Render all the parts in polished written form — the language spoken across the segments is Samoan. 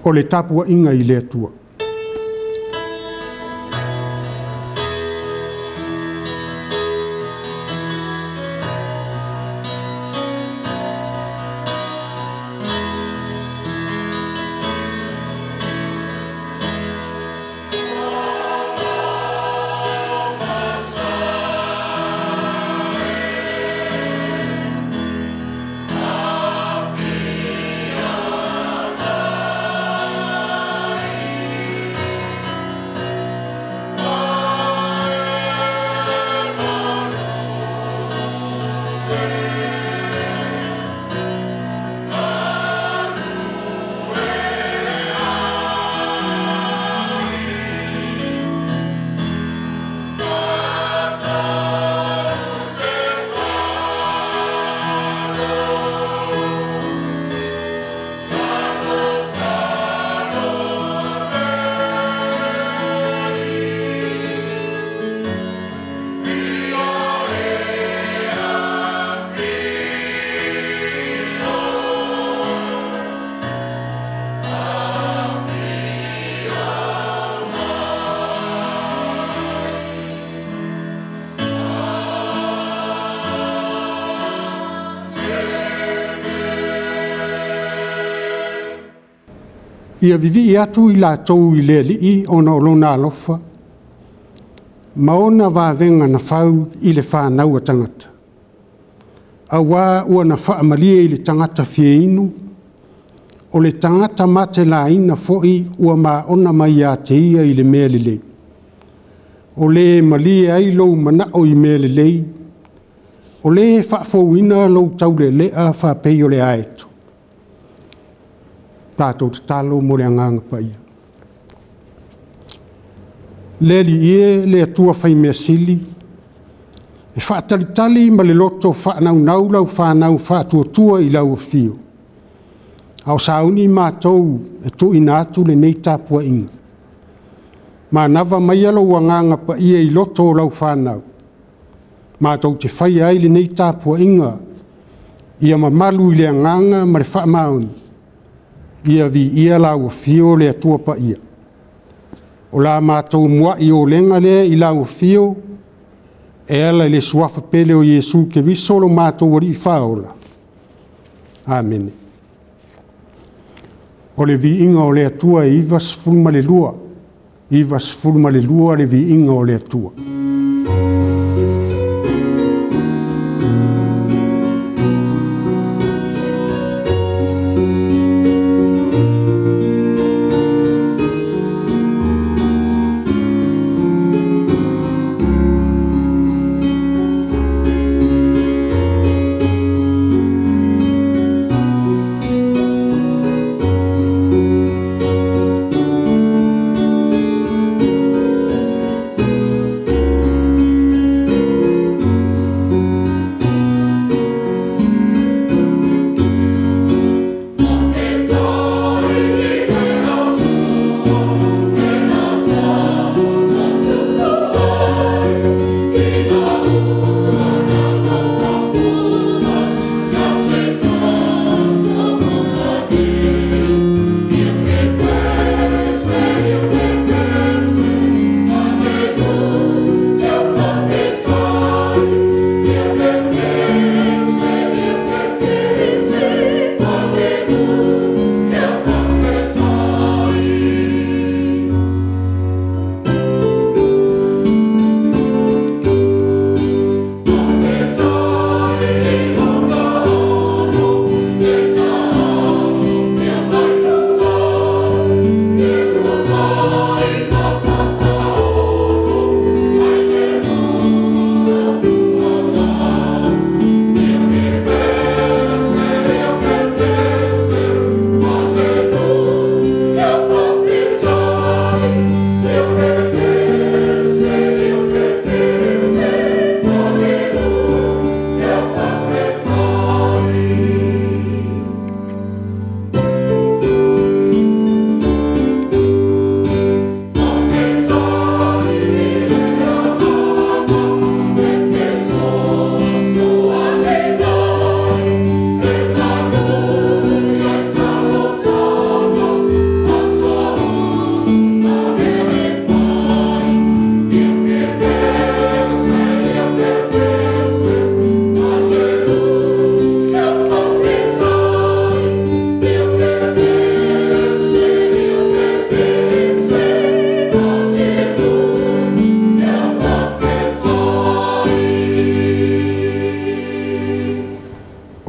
O le tapuaʻiga i le Atua. Ia vivii atu i latou i le Alii ona o lona alofa, ma ona vavega na fau i le fanau a tagata. Auā ua na faamalie i le tagata fia inu, o le tagata matelaina foi ua maona mai ia te ia i le mea lelei. O le malie ai lou manao i mea lelei, o le faafouina lou taulealea faapei o le aeto. Tatou tatalo mo le Agaga Paia. Le Alii e, le Atua faimea sili, e faatalitali ma le loto faanaunau lau fanau faatuatua i lau afio, a o sauni matou e tuuina atu lenei tapuaiga. Manava maia lou Agaga Paia i loto o lau fanau, matou te faia ai lenei tapuaiga, ia mamalu i le agaga ma le faamaoni, ia viia lau afio le Atua Paia. O la matou muai olega lea i lau afio, e ala i le suafa pele o Iesu Keriso lo matou Alii Faaola. Amene. O le viiga o le Atua e 92, 92 le viiga o le Atua.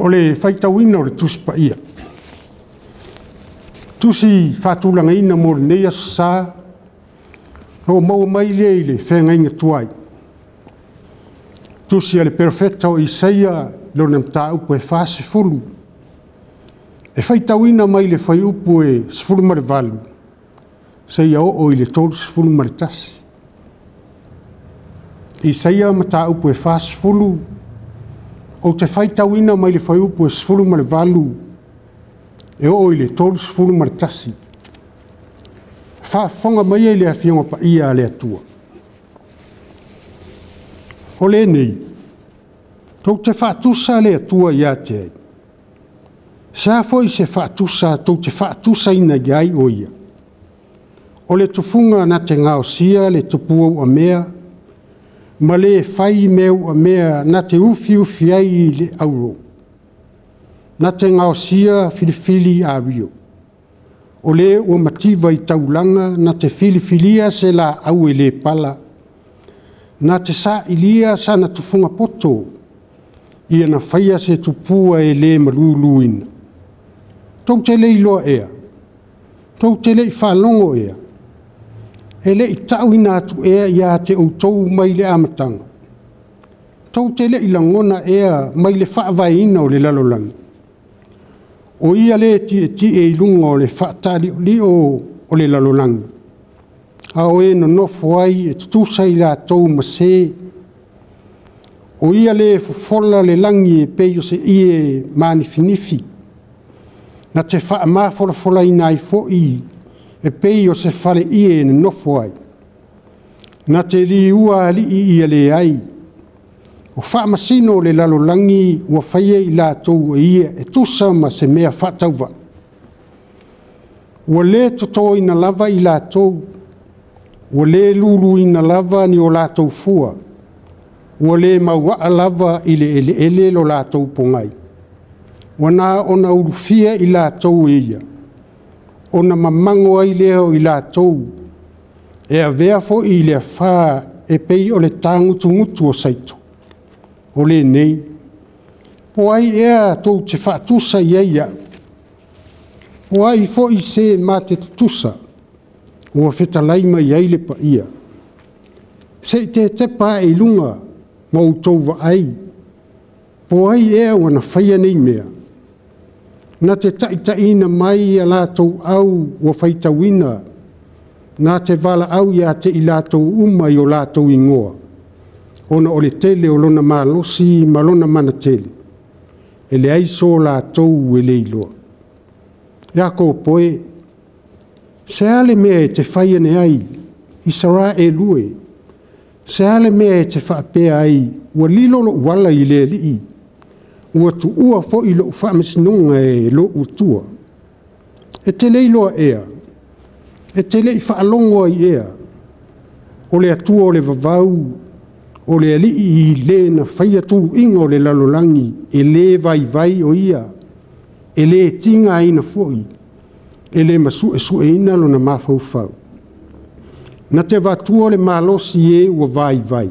O le faitauina o le Tusi Paia. Tusi faatulagaina mo lenei Aso Sa, o lo o maua mai lea i le feagaiga tuai. Tusi a le Perofeta o Isaia, lona mataupu e 40, e faitauina mai le fuaiupu e 18 seia oo i le 31. Isaia mataupu e 40, ou te faitauina mai le fuaiupu e 18 e oo i le 31. Faafofoga maia i le Afioga Paia a le Atua. O lenei, tou te faatusa le Atua ia te ai? Se a foi se faatusa tou te faatusaina i ai o Ia? O le tufuga na te gaosia le tupua uamea, ma le fai mea uamea na te ufiufi ai le auro, na te gaosia filifili ario. O le ua mativa i taulaga na te filifilia se laau e le pala, na te sailia sana tufuga poto, ia na faia se tupua e le maluluina. Tou te le iloa ea? Tou te le i faalogo ea? E le i tauina atu ea ia te outou mai le amataga? Tou te le i lagona ea mai le faavaeina o le lalolagi? O Ia le tietie i luga o le faataaliolio o le lalolagi, a o e nonofo ai e tutusa i latou ma se. O Ia le fofola le lagi e pei o se ie manifinifi, na te faamafolafolaina ai foi e pei o se faleie e nonofo ai. Na te liua alii ia leai, o faamasino o le lalolagi ua faia i latou e ia e tusa ma se mea faatauvaa. Ua le totoina lava i latou, ua le luluina lava ni o latou fua, ua le mauaa lava i le eleele lo latou pogai. Ua na ona ulufia i latou e ia, ona mamago ai lea o i latou, e avea foi le afa e pei o le tagutugutu o saito. O lenei, po o ai ea tou te faatusa i ai au? O ai foi se ma te tutusa ua fetalai mai ai le paia? Se i tetepa ae i luga ma outou vaai, po o ai ea ua na faia nei mea? Na te taitaiina mai a latou au ua faitauina, na te valaau ia te i latou uma i o latou igoa, ona o le tele o lona malosi ma lona mana tele, e leai so latou e le iloa. Iakopo e, se a le mea e te fai ane ai, Isaraelu e? Se a le mea e te faapea ai, ua lilo lou ala i le Alii, ua tuua foi lou faamasinoga e lou Atua? E te le iloa ea? E te le i faalogo ai ea? O le Atua o le vavau, o le Alii i le na faia tuluiga o le lalolagi, e le vaivai o ia, e le tigaina foi, e le masuesueina lona mafaufau. Na te avatua le malosi i e ua vaivai,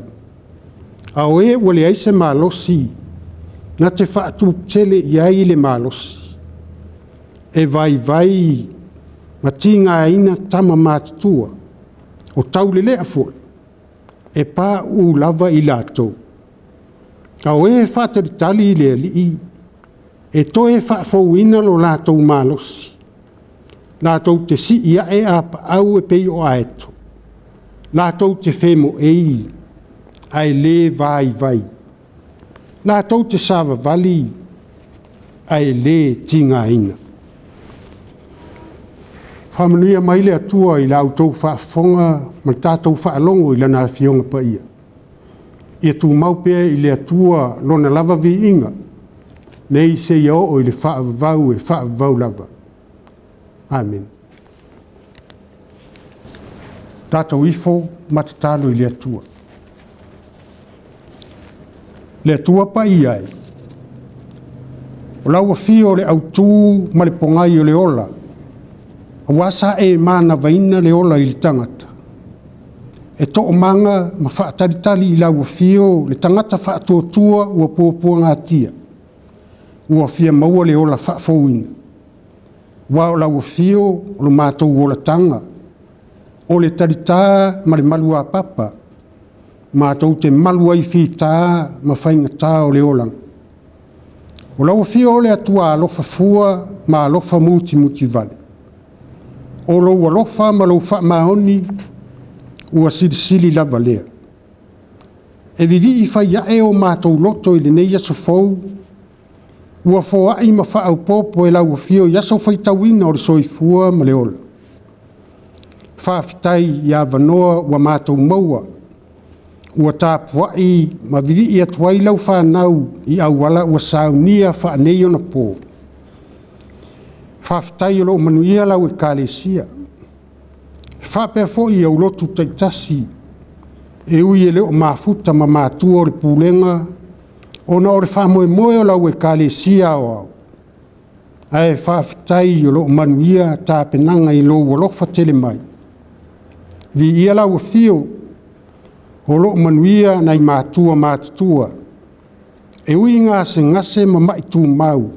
a o e ua leai se malosi, na te faatutele i ai le malosi. E vaivai ma tigaina tama matutua, o taulelea foi, e pauu lava i latou. A o e faatalitali i le Alii, e toe faafouina lo latou malosi, latou te sii ae apaau e pei o aeto, latou te femoei ae le vaivai, latou te savavali ae le tigaina. Faamanuia mai le Atua i la outou faafofoga ma le tatou faalogo i Lana Afioga Paia. Ia tumau pea i le Atua Lona lava viiga, nei seia oo i le faavavau e faavavau lava. Amene. Tatou ifo ma tatalo i le Atua. Le Atua paia e, o lau afio o le autu ma le pogai o le ola, aua sa e manavaina le ola i le tagata. E toomaga ma faatalitali i lau afio le tagata faatuatua ua puapuagatia. ua fia maua le ola faafouina. Aua o lau afio o lo matou olataga, o le talitā ma le maluapapa, matou te malu ai i fita ma faigata o le olaga. O lau afio o le Atua alofa fua ma alofa mutimutivale. O lou alofa ma lou faamaoni ua silisili lava lea. E vivii fai ae o matou loto i lenei aso fou, ua foai ma faaopoopo e lau afio i aso faitauina o le soifua ma le ola. Faafetai i avanoa ua matou maua, ua tapuai ma vivii atu ai lau fanau i auala ua saunia faaneionapo. Faafetai o lo o manuia lau Ekalesia, e faapea foi i ou lotu taitasi, e ui e le o mafuta ma matua o le pulega ona o le faamoemoe o lau Ekalesia Aoao, ae faafetai o lo o manuia tapenaga i lou alofa tele mai. Viia lau afio o lo o manuia nai matua matutua, e ui i gasegase ma mai tumau,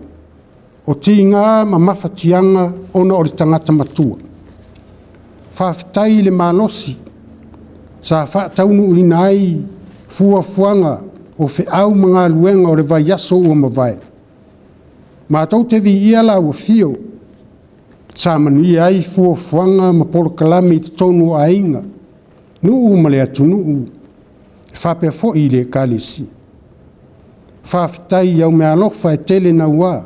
o tiga ma mafatiaga ona o le tagata matua. Faafetai i le malosi sa faataunuuina ai fuafuaga o feau ma galuega o le vaiaso ua mavae. Matou te viia lau afio sa manuia ai fuafuaga ma polokalame i totonu o aiga, nuu ma le atunuu, e faapea foi i le Ekalesia. Faafetai i au meaalofa e tele naua,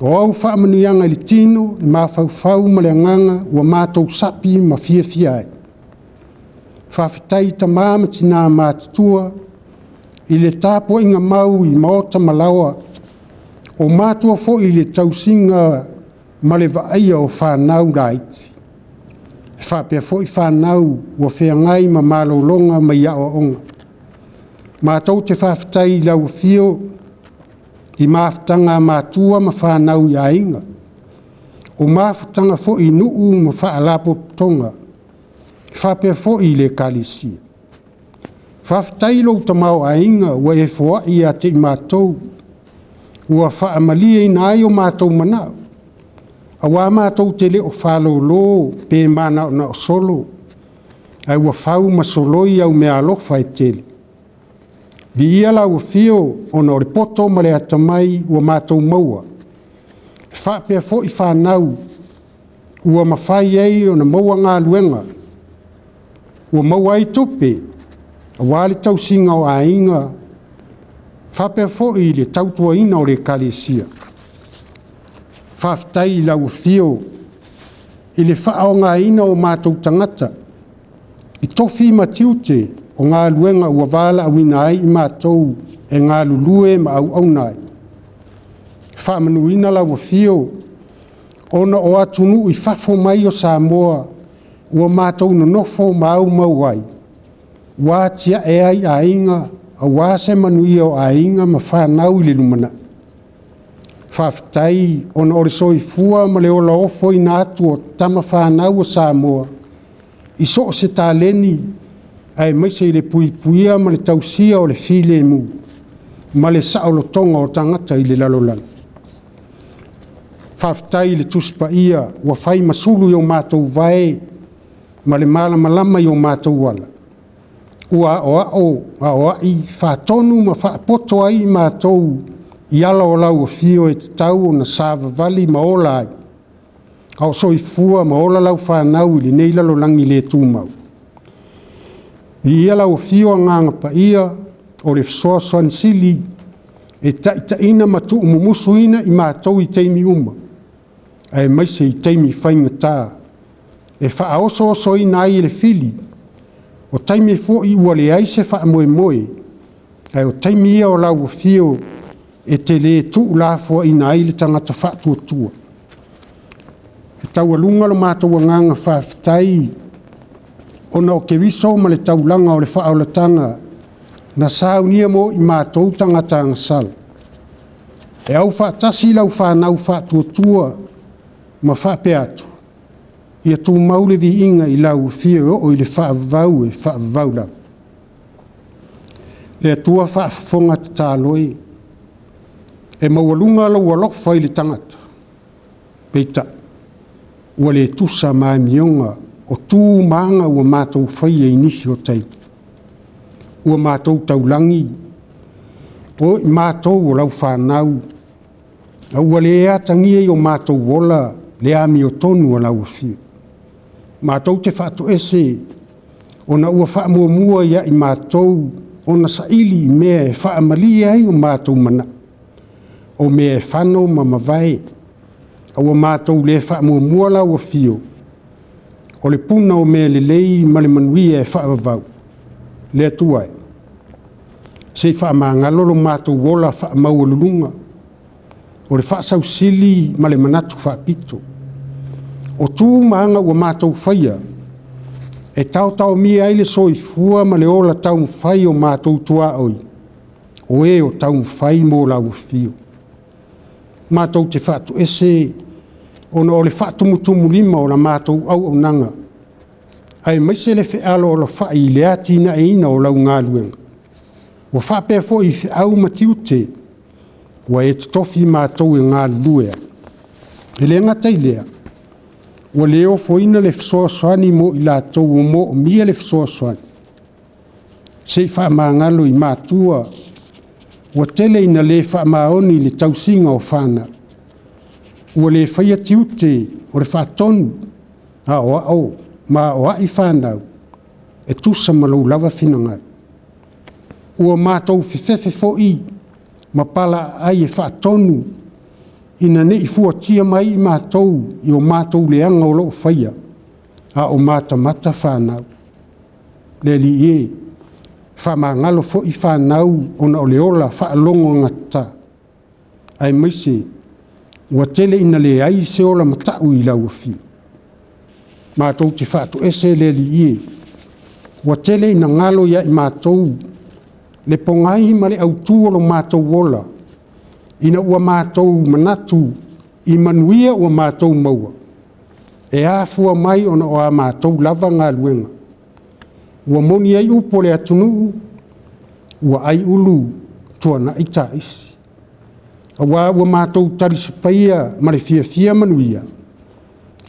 o au faamanuiaga i le tino, le mafaufau ma le agaga ua matou sapi ma fiafia ai. Faafetai i tama ma tina matutua i le tapuaiga mau i maota ma laoa, o matua foi i le tausiga ma le vaaia o fanau laiti, e faapea foi fanau ua feagai ma malologa mai aoaoga. Matou te faafetai i lau afio i mafutaga a matua ma fanau i aiga, o mafutaga foi i nuu ma faalapotopotoga, e faapea foi i le Ekalesia. Faafetai i lou tamaoaiga ua e foai ia te i matou, ua faamalieina ai o matou manao, aua matou te le o faalolo pe manaonao solo, ae ua fau ma soloi au meaalofa e tele. Viia lau afio ona o le poto ma le atamai ua matou maua, e faapea foi fanau ua mafai ai ona maua galuega, ua maua ai tupe aua le tausiga o aiga, faapea foi le tautuaina o le Ekalesia. Faafetai i lau afio i le faaaogaina o matou tagata i tofi ma tiute o galuega ua valaauina ai i matou e galulue ma auauna ai. Faamanuina lau afio ona o atunuu i fafo mai o Samoa ua matou nonofo ma aumau ai, ua atiae ai aiga aua se manuia o aiga ma fanau i le lumanai. Faafetai ona o le soifua ma le ola ofoina atu o tama fanau a Samoa i so o se taleni aemaise i le puipuia ma le tausia o le filemu ma le saolotoga o tagata i le lalolagi. Faafetai i le Tusi Paia ua fai ma sulu i o matou vae ma le malamalama i o matou ala, ua aoao, aoai, faatonu ma faapoto ai i matou i ala o lau afio e tatau ona savavali ma ola ai, a o soifua ma ola lau fanau i lenei lalolagi le tumau. Viia lau afio Agaga Paia o le fesoasoani sili e taitaiina ma tuumumusuina i matou i taimi uma, aemaise i taimi faigata e faaosoosoina ai e le fili, o taimi foi ua leai se faamoemoe, ae o taimi ia o lau afio e te le tuulafoaiina ai le tagata faatuatua. E taualuga lo matou agaga faafetai ona o Keriso ma le taulaga o le faaolataga na saunia mo i matou tagata agasala. E aufaatasi lau fanau faatuatua ma faapea atu, ia tumau le viiga i lau afio e oo i le faavavau e faavavau lava. Le Atua faafofoga tatalo e, E maualuga lou alofa i le tagata, peitai, ua le tusa ma amioga o tu ma aga ua matou faia i nisi o taimi. Ua matou taulagi, o i matou o lau fanau, a ua le atagia i o matou ola le amiotonu a lau afio. Matou te faatoese ona ua faamuamua ia i matou ona saili i mea e faamalie ai o matou manao, o mea e fano ma mavae, a ua matou le faamuamua lau afio, o le puna o mea lelei ma le manuia e faavavau. Le Atua e, se i faamagalo lo matou ola faamaualuluga, o le faasausili ma le manatu faapito. O tu ma aga ua matou faia, e taotaomia ai le soifua ma le ola taumafai o matou tuaoi, o e o taumafai mo lau afio. Matou te faatoese ona o le faatumutumulima o la matou auaunaga, aemaise le fealoalofai i le atinaeina o lau galuega, ua faapea foi i feau ma tiute ua e totofi matou e galulue ai. E le gata i lea, ua le ofoina le fesoasoani mo i latou o moomia le fesoasoani. Se i faamagalo i matua ua tele ina le faamaoni i le tausiga o fanau, ua le faia tiute o le faatonu, aoao ma aoai fanau e tusa ma lou lava finagalo. Ua matou fefefe foi ma palaaai e faatonu ina ne i fuatia mai i matou i o matou leaga o lo o faia, a o matamata fanau. Le Alii e, faamagalo foi fanau ona o le ola faalogogata, aemaise ua tele ina leai se ola matau i lau afio. Matou te faatoese le Alii e, ua tele ina galo ia i matou le pogai ma le autu o lo matou ola, ina ua matou manatu i manuia ua matou maua, e afua mai ona o a matou lava galuega. Ua moni ai upu a le atunuu, ua ai ulu, tuanai taisi. Aua ua matou talisapaia ma le fiafia manuia,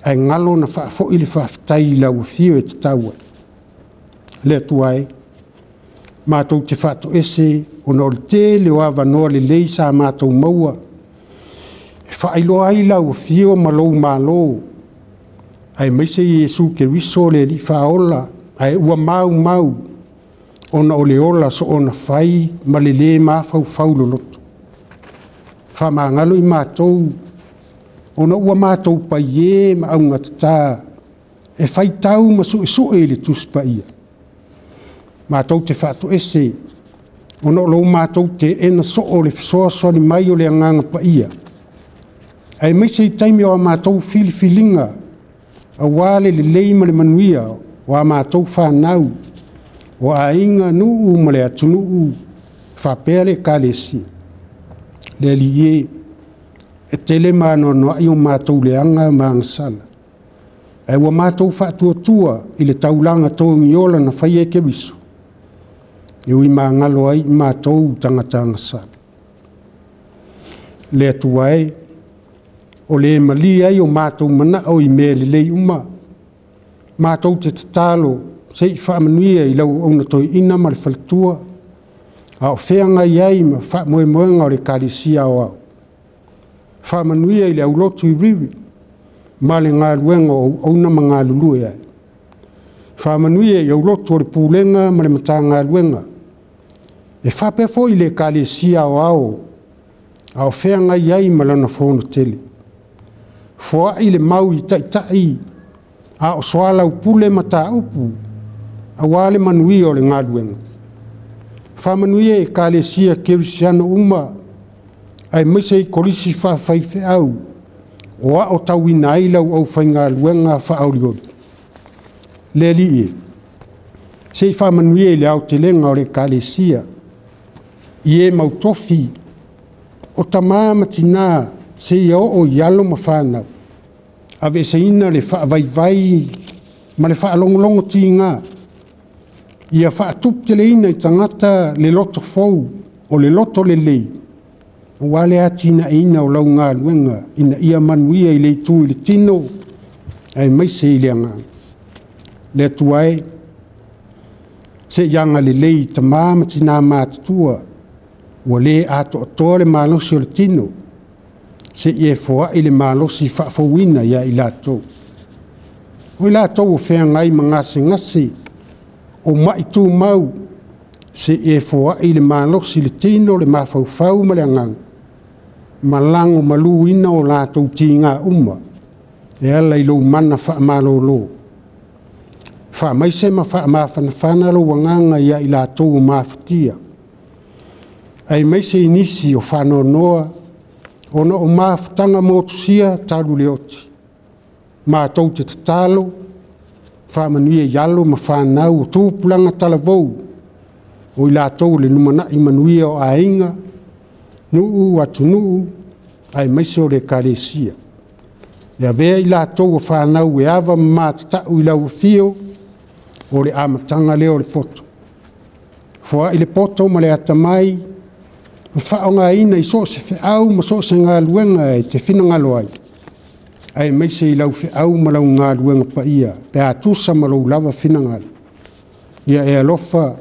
ae galo ona faafoi le faafetai i lau afio e tatau ai. Le Atua e, matou te faatoese ona o le tele o avanoa lelei sa matou maua e faailoa ai lau afio ma lou Malo, aemaise Iesu Keriso le Alii Faaola, ae ua maumau ona o le ola soona fai ma le le mafaufau loloto. Faamagalo i matou ona ua matou paiē ma augatata e faitau ma suesue i le Tusi Paia. Matou te faatoese ona o lo matou teena soo o le fesoasoani mai o le Agaga Paia, aemaise i taimi o a matou filifiliga, aua le lelei ma le manuia o a matou fanau, o aiga, nuu ma le atunuu, faapea le Ekalesia. Le Alii e, e tele ma anoanoai o matou leaga ma agasala, ae ua matou faatuatua i le taulaga togiola na faia e Keriso, e ui magalo ai i matou tagata agasala. Le Atua e, o le malie ai o matou manao i mea lelei uma, matou te tatalo se i faamanuia i lau auauna toeaina ma le faletua, a o feagai ai ma faamoemoega o le Ekalesia Aoao. Faamanuia i le aulotu i Riri ma le galuega o auauna ma galulue ai. Faamanuia i aulotu o le Pulega ma le Matagaluega, e faapea foi i le Ekalesia Aoao a o feagai ai ma lana fono tele. Foai le mau i taitai a o soalaupule mataupu aua le manuia o le galuega. Faamanuia i Ekalesia Kerisiano uma, aemaise i kolisi faafaifeau o aotauina ai lau aufaigaluega faaolioli. Le Alii e, se i faamanuia i le aotelega o le Ekalesia, i e mautofi, o tama ma tina seia oo i alo ma fanau, aveeseina le faavaivai ma le faalogologo tiga, ia faatuputeleina i tagata le loto fou, o le loto lelei, Aua le atinaeina o lau galuega ina ia manuia i le itu i le tino aemaise i le agaga. Le Atua e, se i agalelei i tama ma tina matutua ua le atoatoa le malosi o le tino, se i e foai le malosi faafouina ia i latou. O i latou o feagai ma gasegase o mai tumau, se i e foai le malosi i le tino, le mafaufau ma le agaga, ma lagomaluina o latou tiga uma e ala i lou mana faamalolo. Faamaise ma faamafanafana lou agaga ia i latou ua mafatia, aemaise i nisi o faanoanoa ona o mafutaga motusia talu le oti. Matou te tatalo, faamanuia i alo ma fanau o tupulaga talavou, o i latou o le lumanai manuia o aiga, nuu, atunuu aemaise o le Ekalesia. E avea i latou o fanau e ava ma matatau i lau afio, o le amataga lea o le poto. Foai le poto ma le atamai ma faaaogaina i so o se feau ma so o se galuega e te finagalo ai, aemaise i lau feau ma lau galuega paia pe a tusa ma lou lava finagalo. Ia e alofa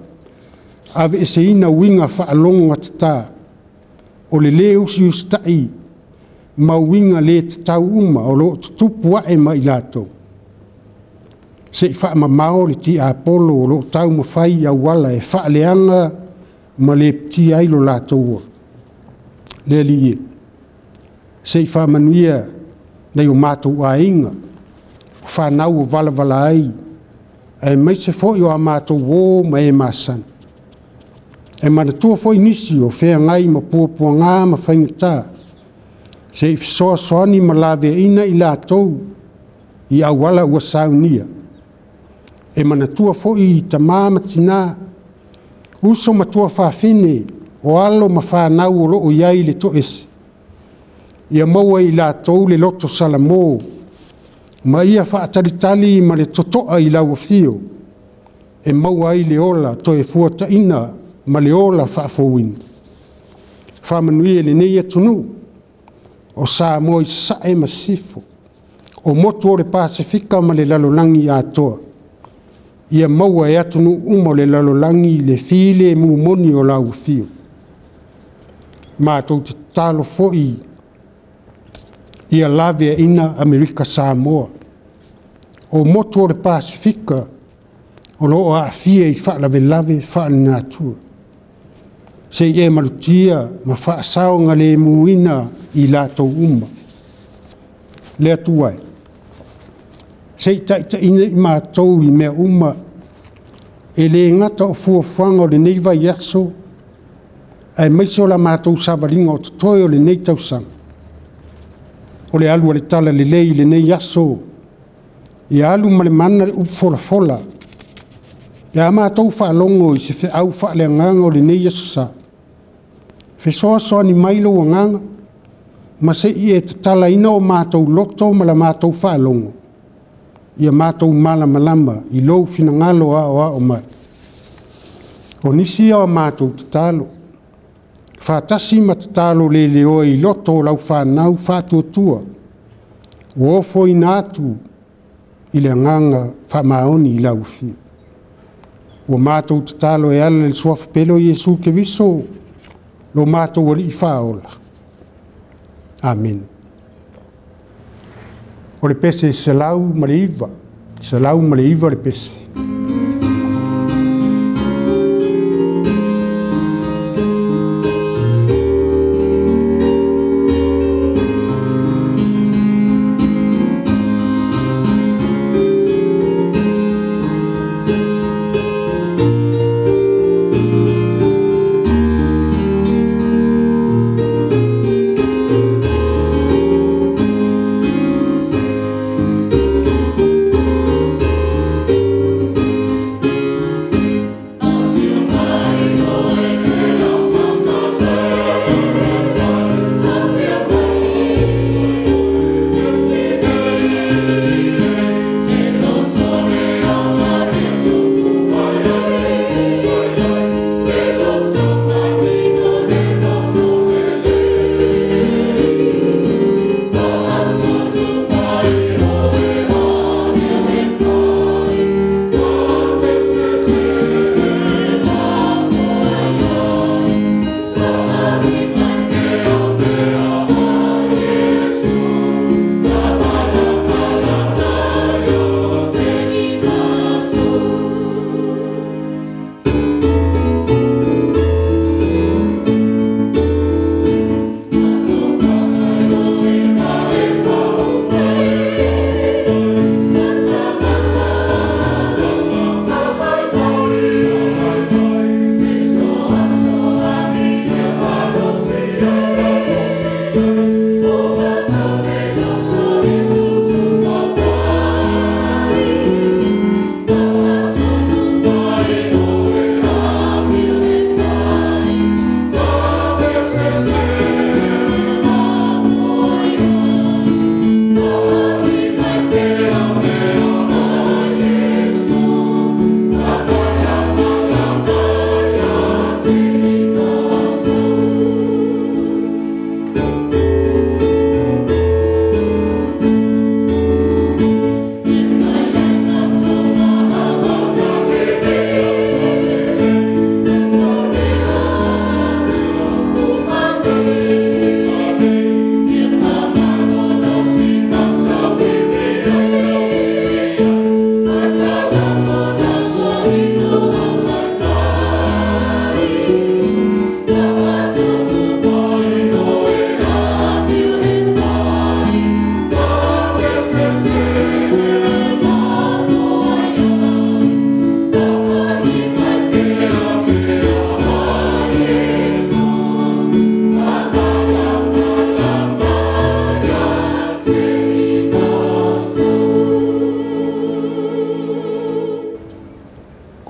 aveeseina uiga faalogogata, o le le usiusitai ma uiga le tatau uma o lo o tutupu ae ma i latou. Se i faamamao le tiapolo o lo o taumafai i auala e faaleaga ma lepetia ai lo latou ola. Le Alii e, se i faamanuia nai o matou aiga, o fanau ua valavala ai, aemaise foi o a matou uo ma e masani. E manatua foi nisi o feagai ma puapuaga ma faigata, se i fesoasoani ma laveaiina i latou i auala ua saunia. E manatua foi tama ma tina, uso ma tuafafine, o alo ma fanau o lo o i ai le toese, ia maua e i latou le loto salamo ma ia faatalitali ma le totoa i lau afio e maua ai le ola toefuataiga ma le ola faafouina. Faamanuia i lenei atunuu o Samoa i Sasae ma Sisifo, o motu o le Pasefika ma le lalolagi atoa. Ia maua e atunuu uma o le lalolagi le filemu moni o lau afio. Matou te tatalo foi ia laveaiina Amerika Samoa. O motu o le Pasefika o lo o aafia i faalavelave faalenatura. Se i e malutia ma faasaogalemuina i latou uma. Le Atua e, se i taitaiina i matou i mea uma, e le gata o fuafuaga o lenei vaiaso, aemaise o la matou savaliga o totoe o lenei tausaga. O le alu a le talalelei i lenei aso, ia alu ma le mana le upu folafola pe a matou faalogo i se feau faaleagaga o lenei Aso Sa. Fesoasoani mai lou agaga ma se i e tatalaina o matou loto ma la matou faalogo, ia matou malamalama i lou finagalo aoao mai. O nisi ia o a matou tatalo, faatasi ma tatalo leleoa i loto o lau fanau faatuatua, ua ofoina atu i le agaga faamaoni i lau afio. Ua matou tatalo e ala i le suafa pele o Iesu Keriso, lo matou Alii Faaola. Amene. O le pese 109, 109 le pese.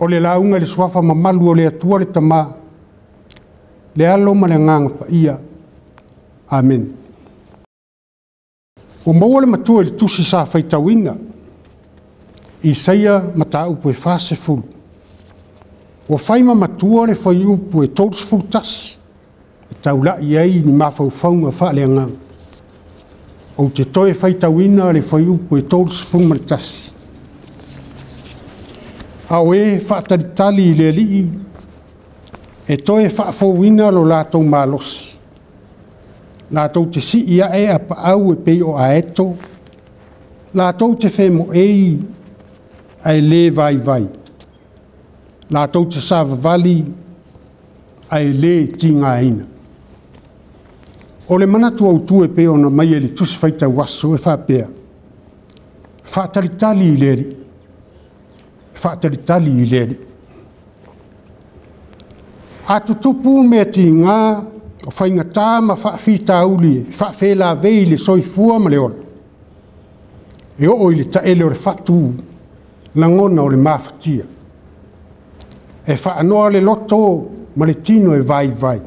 le lauga i le suafa mamalu o le Atua le Tama, le Alo ma le Agaga Paia. Amene. Ua maua le matua i le tusi sa faitauina, Isaia mataupu e 40. Ua fai ma matua le fuaiupu e 31 e taulai ai ni mafaufauga faaleagaga. Ou te toe faitauina le fuaiupu e 31. A o e faatalitali i le Alii, e toe faafouina lo latou malosi, latou te sii ae a paau e pei o aeto, latou te femoei ae le vaivai, latou te savavali ae le tigaina. O le manatu autu e pei ona aumaia i le Tusi Faitau Aso e faapea, faatalitali i le Alii, faatalitali i le Alii. A tutupu mea tiga, o faigata ma faafitauli e faafelavei le soifua ma le ola, e oo i le taele o le fatu lagona o le mafatia. E faanoa le loto ma le tino e vaivai.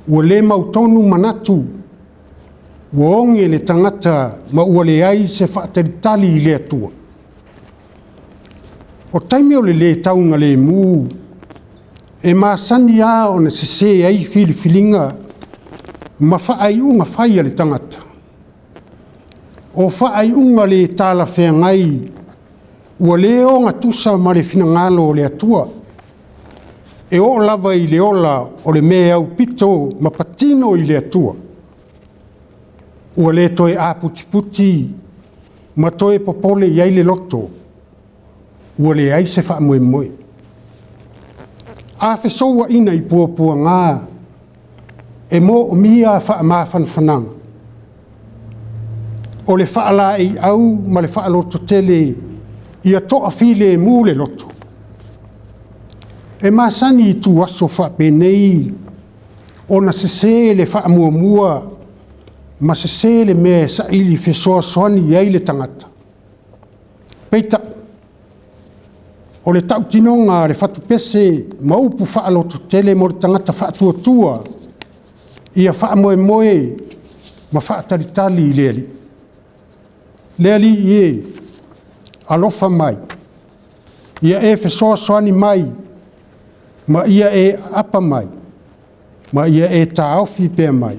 Ua le mautonu manatu, ua oge le tagata ma ua leai se faatalitali i le Atua. O taimi o le le taugalemu, e masani lava ona sese ai filifiliga ma faaiuga fai a le tagata. O faaiuga le talafeagai ua le ogatusa ma le finagalo o le Atua. E oo lava i le ola o le mea e aupito ma patino i le Atua. Ua le toe aputiputi ma toe popole i ai le loto, ua leai se faamoemoe. A fesouaina i puapuaga, e moomia faamafanafanaga. O le faalaeiau ma le faalototele ia toafilemu le loto. E masani ituaso faapenei ona sese le faamuamua ma sese le mea e saili fesoasoani i ai le tagata. Peitai, o le tautinoga a le fatupese ma upu faalototele mo le tagata faatuatua, ia faamoemoe ma faatalitali i le Alii. Le Alii e, alofa mai, ia e fesoasoani mai, ma ia e aapa mai, ma ia e taofi pea mai.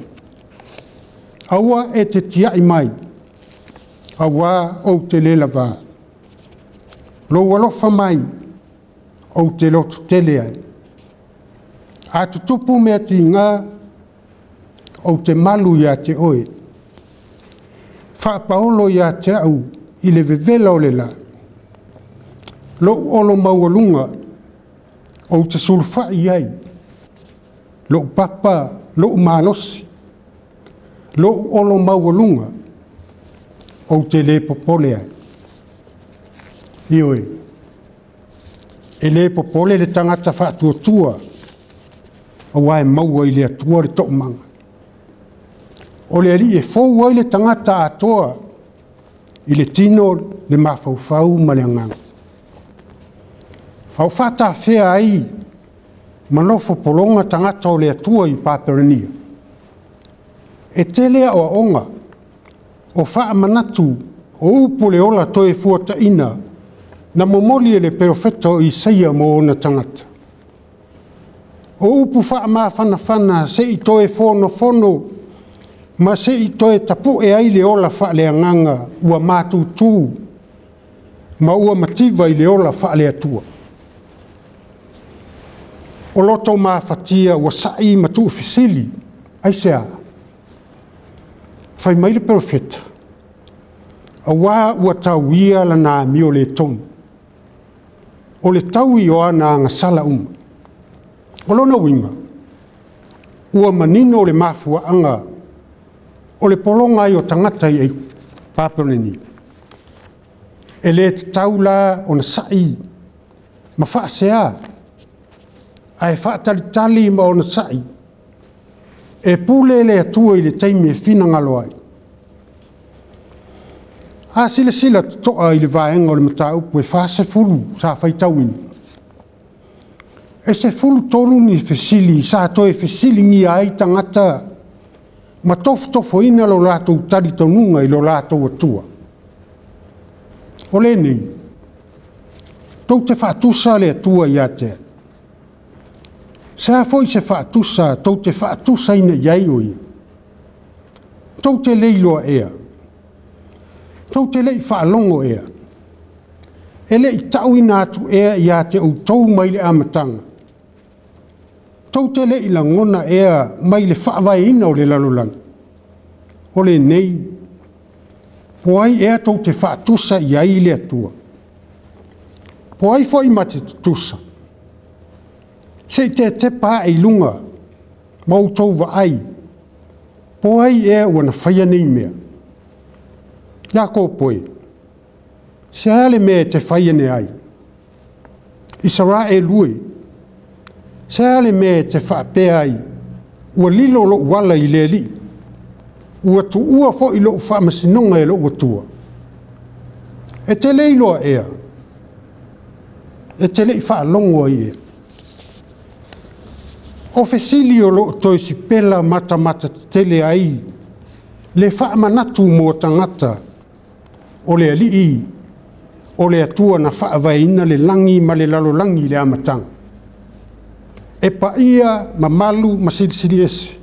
Aua e te tiai mai, auā ou te le lavā. Lou alofa mai, ou te lototele ai. A tutupu mea tiga, ou te malu ia te oe. Faapaolo ia te au i le vevela o le la. Lou olo maualuga, ou te sulufai i ai. Lou papa, lou malosi, lou olo maualuga, ou te le popole ai. Ioe, e le popole le tagata faatuatua, aua e maua i le Atua le toomaga. O le Alii e fou ai le tagata atoa i le tino, le mafaufau ma le agaga. A o faatafea ai ma nofo pologa tagata o le Atua i Papelonia. E tele aoaoga o faamanatu o upu le ola toe fuataina na momoli e le perofeta o Isaia mo ona tagata. O upu faamafanafana se i toe fonofono ma se i toe tapue ai le ola faaleagaga ua matutu ma ua mativa i le ola faaleatua. O loto mafatia ua sai ma tuufesili, aisea? Fai mai le perofeta, auā ua tauia lana amio le tonu. O le taui o ana agasala uma. O lona uiga, ua manino le mafuaaga o le pologa ai o tagata i Papelonia. E le tatau la ona sai ma faasea, ae faatalitali ma ona sai, e pule le Atua i le taimi e finagalo ai. A silasila totoa i le vaega o le mataupu e 40 sa faitauina, e 13 ni fesili sa toe fesiligia ai tagata ma tofotofoina lo latou talitonuga i lo latou Atua. O lenei, tou te faatusa le Atua ia te ai. Se a foi se faatusa tou te faatusaina i ai o ia? Tou te le iloa ea? Tou te le i faalogo ea? E le i tauina atu ea ia te outou mai le amataga? Tou te le i lagona ea mai le faavaeina o le lalolagi? O lenei, po o ai ea tou te faatusa i ai le Atua? Po o ai foi ma te tutusa? Se i tetepa ae i luga ma outou vaai, po o ai ea ua na faia nei mea? Iakopo e, se a le mea e te fai ane ai? Isaraelu e, se a le mea e te faapea ai, ua lilo lou ala i le Alii, ua tuua foi lou faamasinoga e lou Atua? E te le iloa ea? E te le i faalogo ai ea? O fesili o lo o toe sipela matamata tetele ai le faamanatu mo tagata o le Alii o le Atua na faavaeina le lagi ma le lalolagi i le amataga. E paia, mamalu ma silisili ese.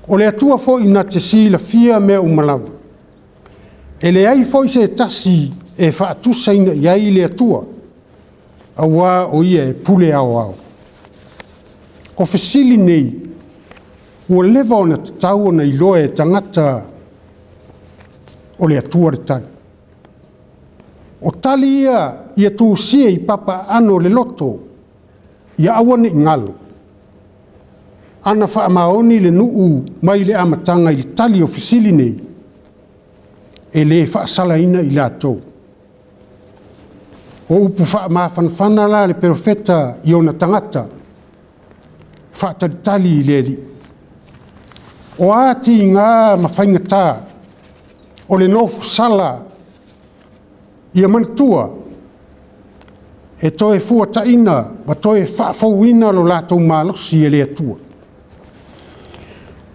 O le Atua foi na te silafia mea uma lava. E leai foi se tasi e faatusaina i ai le Atua, auā o ia e pule aoao. O fesili nei, ua leva ona tatau ona iloa e tagata o le Atua le tali. O tali ia ia tusia i papaaano o le loto, ia aua ne i galo. Ana faamaoni le nuu mai le amataga i le tali o fesili nei, e le faasalaina i latou. O upu faamafanafana la le perofeta i ona tagata, faatalitali i le Alii. O a tiga ma faigata o le nofosala ia manatua e toe fuataina ma toe faafouina lo latou malosi e le Atua.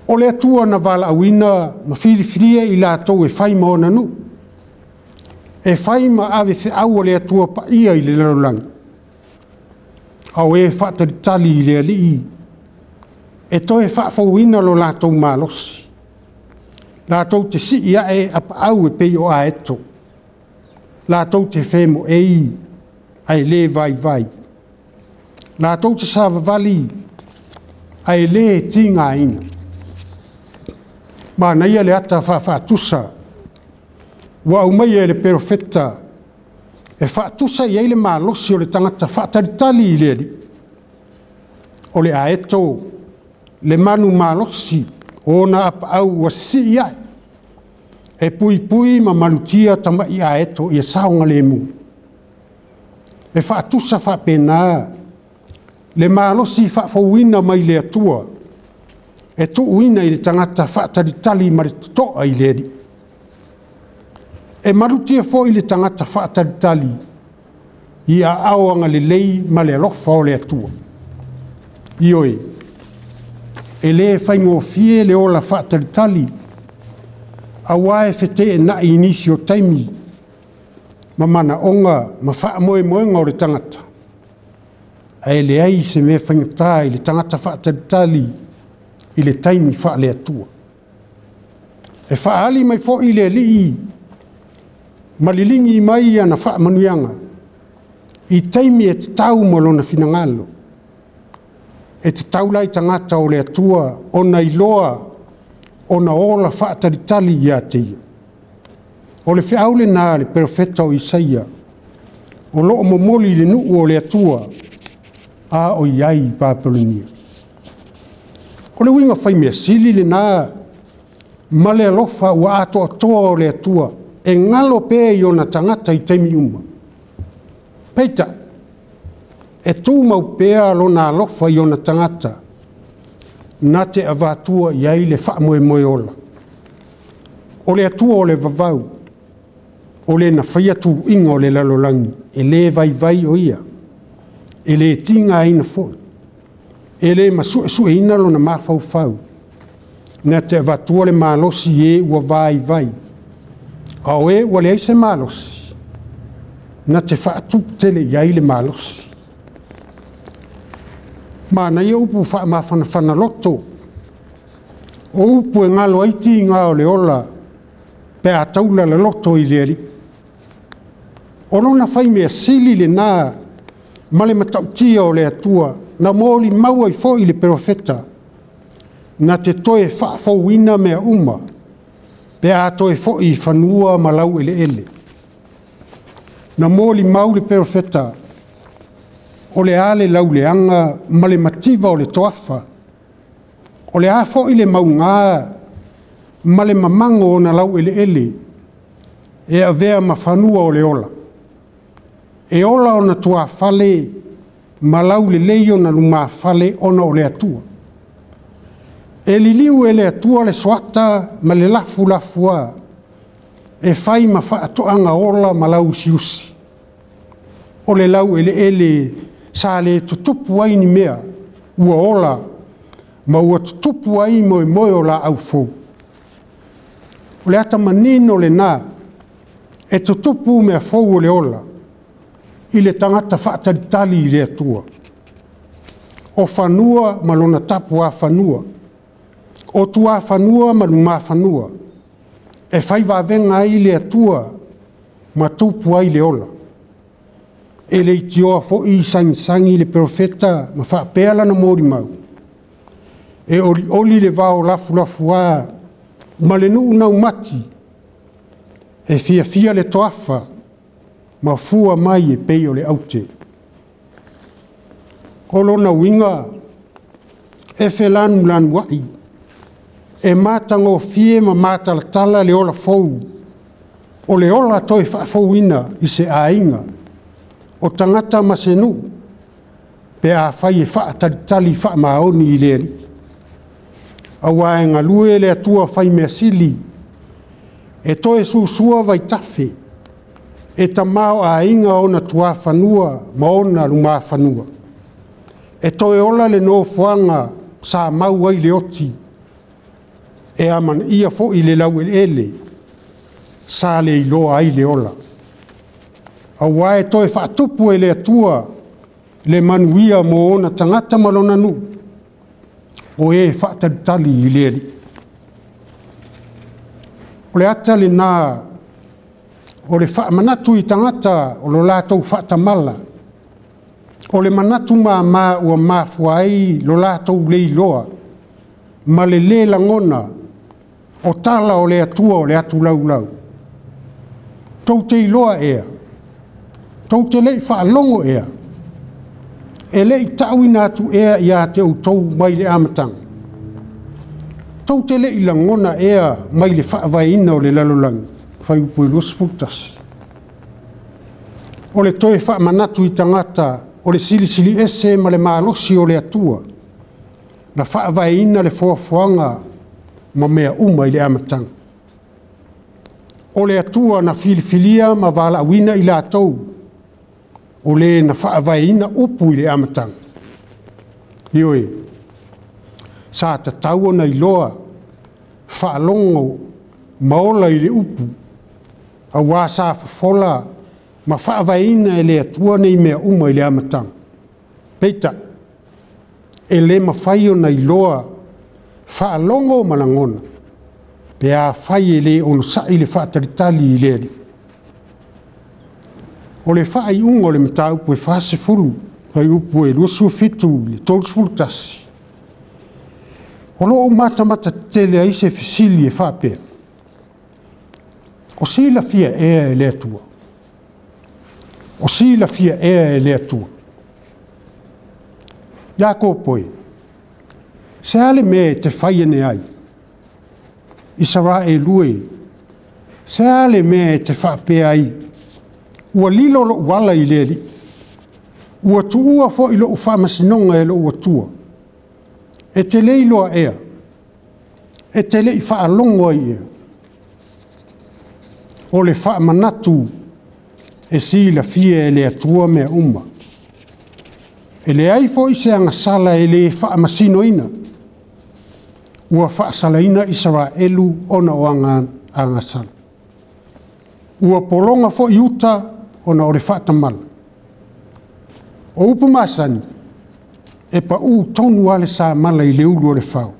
O le Atua na valaauina ma filifilia i latou e fai ma ona nuu, e fai ma ave feau a le Atua paia i le lalolagi, a o e faatalitali i le Alii e toe faafouina lo latou malosi, latou te sii ae apaau e pei o aeto, latou te femoei ae le vaivai, latou te savavali ae le tigaina. Manaia le ata faafaatusa ua aumaia e le perofeta e faatusa i ai le malosi o le tagata faatalitali i le Alii. O le aeto le manu malosi o ona apaau ua sisii ae, e puipui ma malutia tamai aeto ia saogalemu. E faatusa faapena le malosi faafouina mai le Atua e tuuina i le tagata faatalitali ma le totoa i le Alii. E malutia foi le tagata faatalitali i aao agalelei ma le alofa o le Atua. Ioe, e le faigofie le ola faatalitali, auā e feteenai i nisi o taimi ma manaoga ma faamoemoega o le tagata, ae leai se mea faigata i le tagata faatalitali i le taimi faale-Atua. E faaali mai foi le Alii ma liligi mai ana faamanuiaga i taimi e tatau ma lona finagalo. E tatau la i tagata o le Atua ona iloa ona ola faatalitali ia te ia. O le feau lena a le perofeta o Isaia, o lo o momoli i le nuu o le Atua a o i ai i Papelonia. O le uiga fai mea sili lena ma le alofa ua atoatoa o le Atua e galo pea i ona tagata i taimi uma. Peitai, e tumau pea lona alofa i ona tagata na te avatua i ai le faamoemoe ola. O le Atua o le vavau, O le na faia tuuiga o le lalolagi, e le vaivai o ia, e le tigaina foi, e le masuesueina lona mafaufau, na te avatua le malosi i e ua vaivai, a o e ua leai se malosi, na te faatupu tele i ai le malosi. Manaia upu faamafanafana loto, o upu e galo ai tiga o le ola pe a taula loloto i le Alii. O lona faimea sili lena ma le matautia o le Atua na molimau ai foi le perofeta, na te toe faafouina mea uma pe a toe foi i fanua ma laueleele. Na molimau le perofeta, o le a le lauleaga ma le mativa o le toafa, o le a foi le mauga ma le mamago o ona laueleele e avea ma fanua o le ola. E ola ona tuafale ma laulelei ona lumafale ona o le Atua. E liliu e le Atua le soata ma le lafulafua e fai ma faatoaga ola ma lauusiusi. O le laueleele sa le tutupu ai ni mea, ua ola ma ua tutupu ai moemoe o laau fou. O le ata manino lena e tutupu mea fou o le ola i le tagata faatalitali i le Atua. O fanua ma lona tapuafanua, o tuafanua ma lumafanua, e fai vavega ai le Atua ma tupu ai le ola. E leitioa foi sagisagi le perofeta ma faapea lana molimau, e olioli le vao lafulafuā ma le nuu naumati, e fiafia le toafa ma fua mai e pei o le aute. O lona uiga, e felanulanuai, e matagofie ma matalatala le ola fou, o le ola toe faafouina i se aiga, o tagata ma se nuu, pe afai e faatalitali faamaoni i le Alii. Aua e galue le Atua faimeasili, e toe susua vaitafe, e tamaoaiga ona tuafanua ma ona lumafanua. E toe ola le nofoaga sa mau ai le oti, e amanaia foi le laueleele sa le iloa ai le ola. Aua e toe faatupu e le Atua le manuia mo ona tagata ma lona nuu, o e faatalitali i le Alii. O le ata lena o le faamanatu i tagata o lo latou faatamala, o le manatu mama ua mafua ai lo latou le iloa ma le lē lagona o tala o le Atua o le atu laulau. Tou te iloa ea, tou te le i faalogo ea, e le i tauina atu ea ia te outou mai le amataga. Tou te le i lagona ea mai le faavaeina o le lalolagi, fuaiupu e 21. O le toe faamanatu i tagata o le silisili ese ma le malosi o le Atua, na faavaeina le foafoaga ma mea uma i le amataga. O le Atua na filifilia ma valaauina i latou, o le na faavaeina upu i le amataga. Ioe, sa tatau ona iloa, faalogo ma ola i le upu, aua sa fofola ma faavaeina e le Atua nei mea uma i le amataga. Peitai, e le mafai ona iloa, faalogo ma lagona, pe afai e le onosai le faatalitali i le Alii. O le faaiuga o le mataupu e 40, fuaiupu e 27 i le 31, o lo o matamata tetele ai se fesili e faapea, o silafia ea e le Atua? O silafia ea e le Atua? Iakopo e, se a le mea e te fai ane ai? Isaraelu e, se a le mea e te faapea ai? Ua lilo lou ala i le Alii, ua tuua foi lou faamasinoga e lou Atua. E te le iloa ea, e te le i faalogo ai ea. O le faamanatu e silafia e le Atua mea uma. E leai foi se agasala e le faamasinoina. Ua faasalaina Isaraelu ona o agasala. Ua pologa foi uta ona o le faatamala. O upu masani, e pau tonu lava le samala i le ulu o le fao.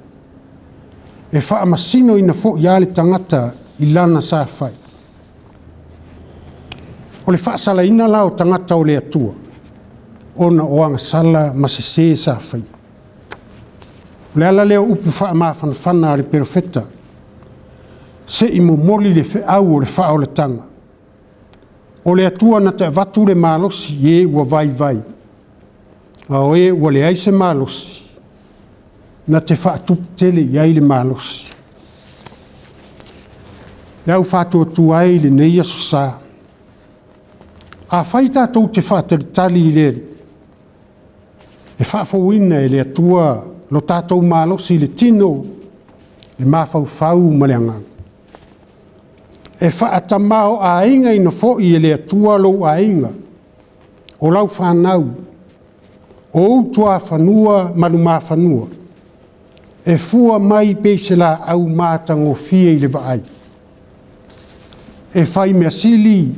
E faamasinoina foi lava le tagata i lana sa fai. O le faasalaina la o tagata o le Atua, ona o agasala ma sese sa faia. O le ala lea o upu faamafanafana a le perofeta, se i momoli le feau o le faaolataga. O le Atua na te avatu le malosi i e ua vaivai, a o e ua leai se malosi, na te faatupu tele i ai le malosi. Le au faatuatua e i lenei aso sa, afai tatou te faatalitali i le Alii, e faafouina e le Atua lo tatou malosi i le tino, le mafaufau ma le agaga. E faatamaoaigaina foi e le Atua lou aiga, o lau fanau, o ou tuafanua ma lumafanua, e fua mai pei se laau matagofie i le vaai. E fai mea sili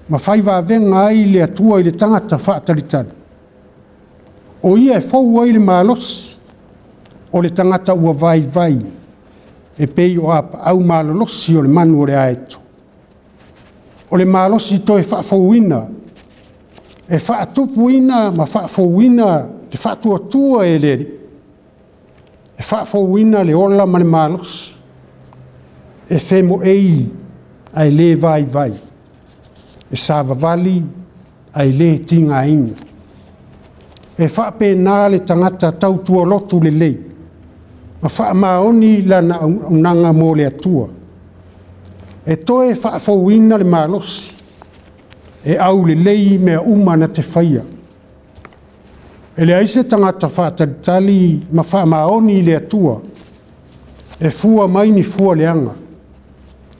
ma fai vavega ai le Atua i le tagata faatalitali. O ia e fou ai le malosi o le tagata ua vaivai, e pei o apaau malolosi o le manu o le aeto. O le malosi toe faafouina, e faatupuina ma faafouina le faatuatua e le Alii, e faafouina le ola ma le malosi, e femoei ae le vaivai, e savavali ae le tigaina. E faapena le tagata tautua lotu lelei, ma faamaoni lana auaunaga mo le Atua. E toe faafouina le malosi, e aulelei mea uma na te faia. E leai se tagata faatalitali ma faamaoni i le Atua, e fua mai ni fua leaga,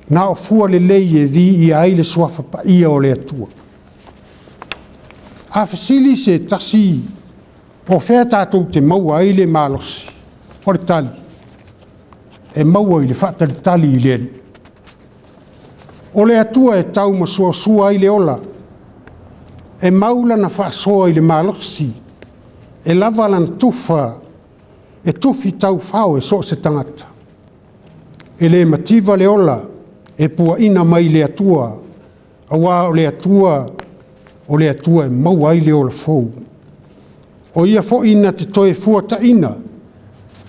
na o fua lelei e viia ai le suafa paia o le Atua. A fesili se tasi, o fea tatou te maua ai le malosi? O le tali, e maua i le faatalitali i le Alii. O le Atua e tau masuasua ai le ola, e mau lana faasoa i le malosi, e lava lana tufa, e tufi taufao e so o se tagata. E le mativa le ola, e puaina mai le Atua, aua o le Atua, o le Atua e maua ai le ola fou. O ia foi na te toe fuataina,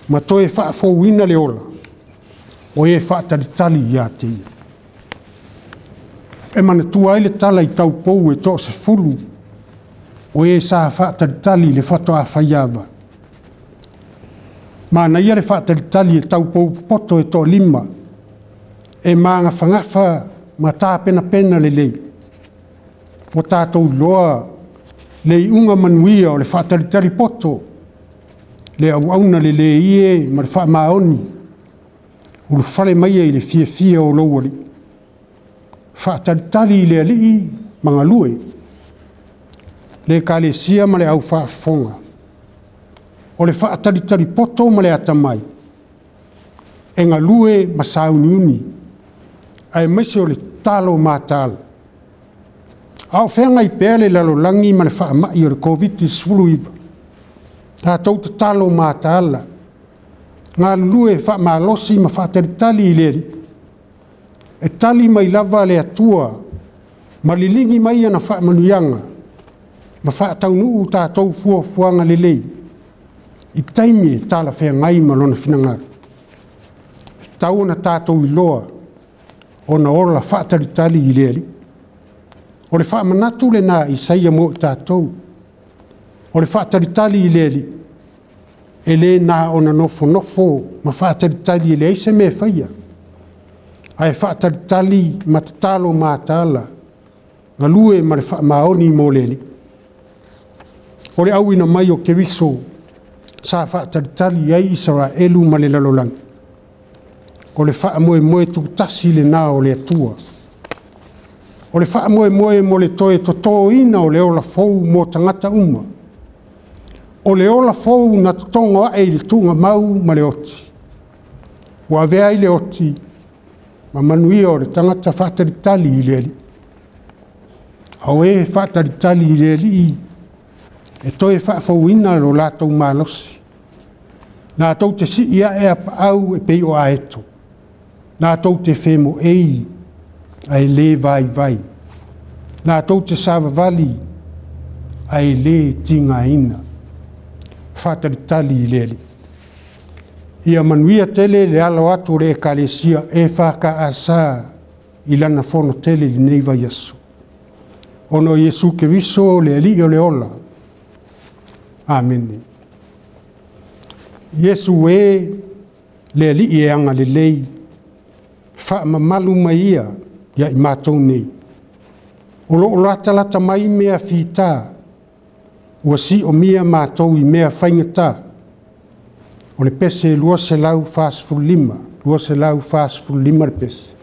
ma toe faafouina le ola, o e faatalitali ia te ia. E manatua ai le tala i taupou e 10, o e sa faatalitali le faatoa faiava. Manaia le faatalitali e taupou popoto e 5, e magafagafa ma tapenapena lelei. Ua tatou iloa le iuga manuia o le faatalitali poto, le auauna lelei e ma le faamaoni, ulufale mai i le fiafia o lou alii. Faatalitali i le Alii ma galue, le ekalesia ma le au faafofoga. O le faatalitali poto ma le atamai, e galue ma sauniuni, aemaise o le tatalo mataala. A o feagai pea le lalolagi ma le faamai o le Covid-19, tatou tatalo mataala, galulue faamalosi ma faatalitali i le Alii. E tali mai lava le Atua, ma liligi mai ana faamanuiaga, ma faataunuu tatou fuafuaga lelei, i taimi e talafeagai ma lona finagalo. E tatau ona tatou iloa, ona ola faatalitali i le Alii. O le faamanatu lena a Isaia mo i tatou. O le faatalitali i le Alii, e le na ona nofonofo ma faatalitali e leai se mea e faia, ae faatalitali ma tatalo mataala, galue ma le faamaoni mo le Alii. O le auina mai o Keriso sa faatalitali ai Isaraelu ma le lalolagi. O le faamoemoe tutasi lena o le Atua. O le faamoemoe mo le toe totōina o le ola fou mo tagata uma. O le ola fou na totogo ae i le tuugamau ma le oti. Ua avea ai le oti ma manuia o le tagata faatalitali i le Alii. A o e faatalitali i le Alii, e toe faafouina lo latou malosi. Latou te sii ae a paau e pei o aeto, latou te femoei ae le vaivai, latou te savavali ae le tigaina. Faatalitali i le Alii. Ia manuia tele le alo atu o le Ekalesia EFKS i lana fono tele i lenei vaiaso. Ona o Iesu Keriso le Alii o le ola. Amene. Iesu e, le Alii e agalelei, faamamalu mai ia ia i matou nei. O lo o latalata mai mea fita, ua siomia matou i mea faigata. O le pese 245, 245 le pese.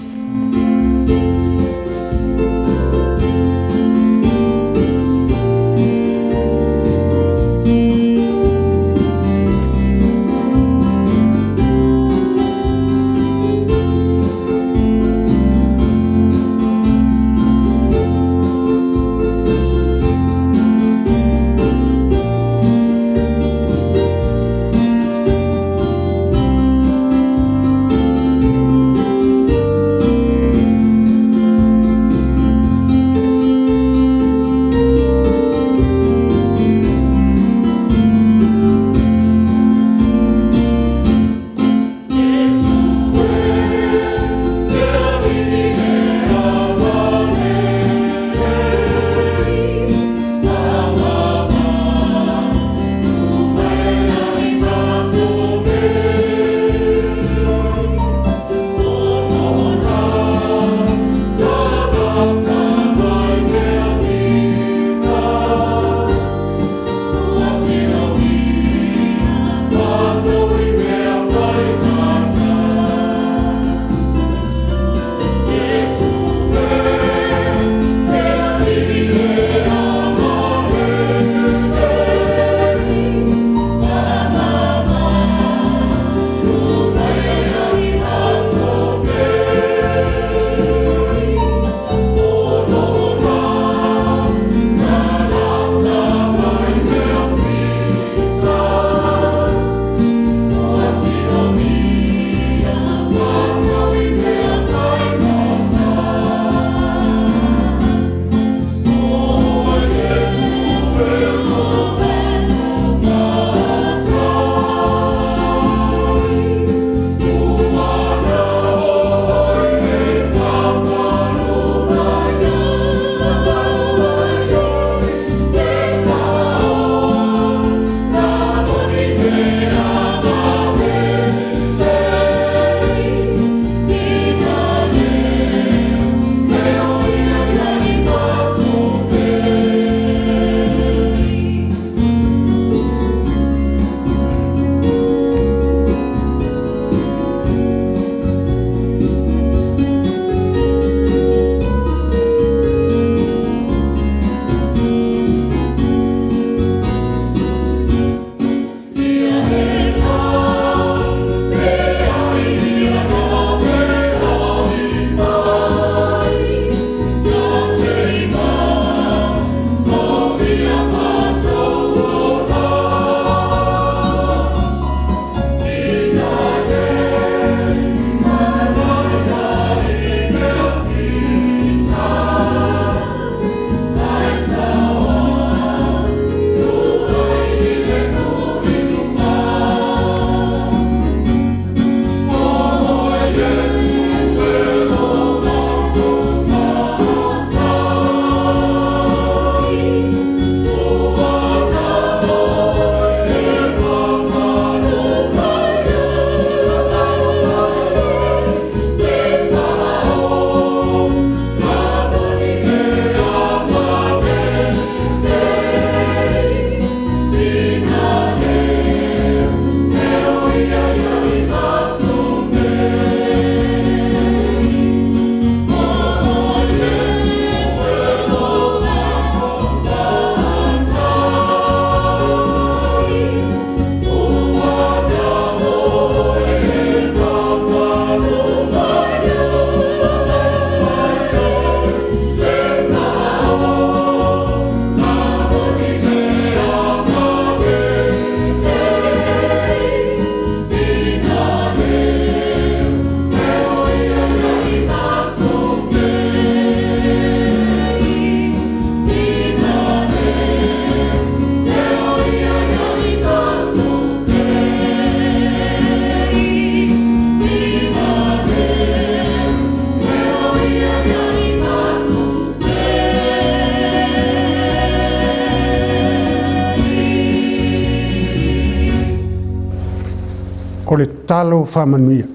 O le tatalo faamanuia.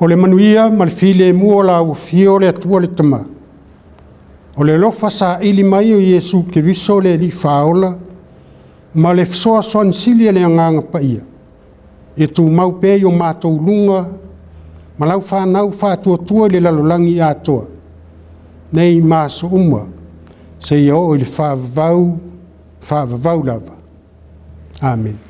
O le manuia ma le filemu o lau Afio le Atua le Tama, o le alofa saili mai o Iesu Keriso le Alii Faaola, ma le fesoasoani sili a le Agaga Paia, ia tumau pea i o matou luga ma lau fanau faatuatua i le lalolagi atoa, nei ma aso uma, seia oo i le faavavau, faavavau lava. Amene.